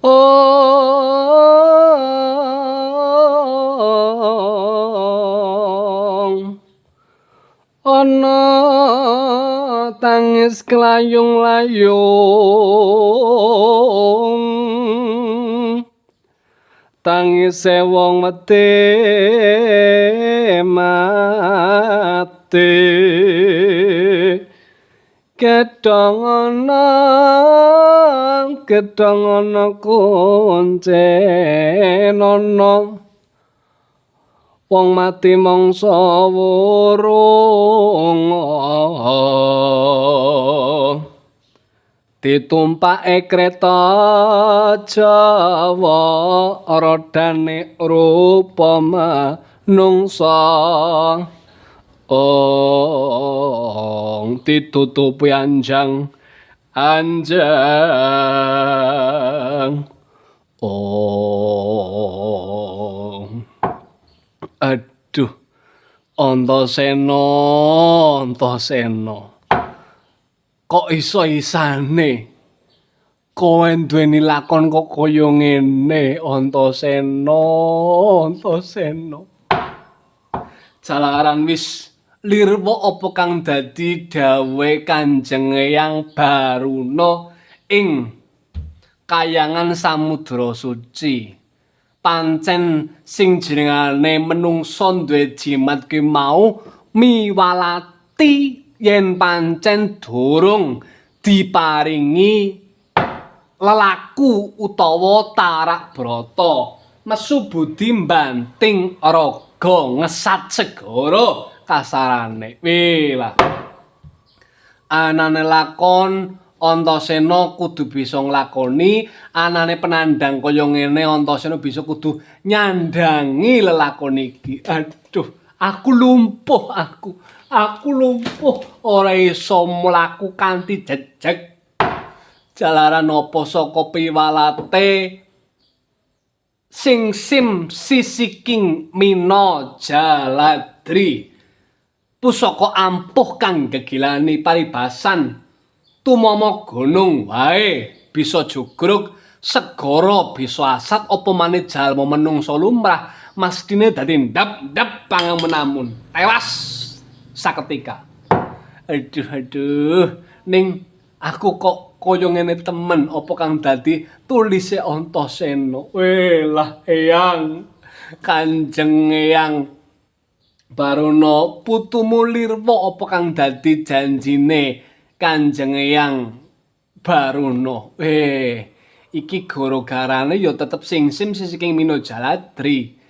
Ong ana tangis klayung-layung, tangise wong wedi mati. Gedhong ana, gedhong ana, kuncen ana, wong mati mangsa wurung. Ditumpake kreta Jawa, rodane rupa manungsa. Ong ditutupi anjang anjang. Ong aduh, Antasena, Antasena, kok iso-isane kowe duweni lakon kok kaya ngene, Antasena, Antasena? Jalaran wis lirwa apa kang dadi dawuhe Kanjeng Eyang Baruna ing kayangan Samudra Suci. Pancen sing jenengane menungsa duwe jimat kuwi mau miwalati yen pancen durung diparingi lelaku utawa tarak brata. Mesu budi mbanting raga, ngesat segara kasarane. Wih lah. Anane lakon, Antasena kudu bisa nglakoni, anane penandang kaya ngene, Antasena bisa kudu nyandangi lelakon iki. Aduh, aku lumpuh aku. Aku lumpuh, ora iso mlaku kanthi jejeg. Jalaran apa saka piwalate singsim sisiking mina jaladri. Pusaka ampuh kang gegilani paribasan tumama gunung wae bisa jugruk, segara bisa asat, apa maneh jalma menungsa lumrah, mestine dadi ndap-ndap pangamun-amun, tewas saketika. Aduh, aduh, ning aku kok kaya ngene temen apa kang dadi tulise Antasena. Welah, Eyang, Kanjeng Eyang Baruna, putumu lirwa apa kang dadi janjine Kanjeng Eyang Baruna. Iki gara-garane ya tetep singsim sisiking Mina Jaladri.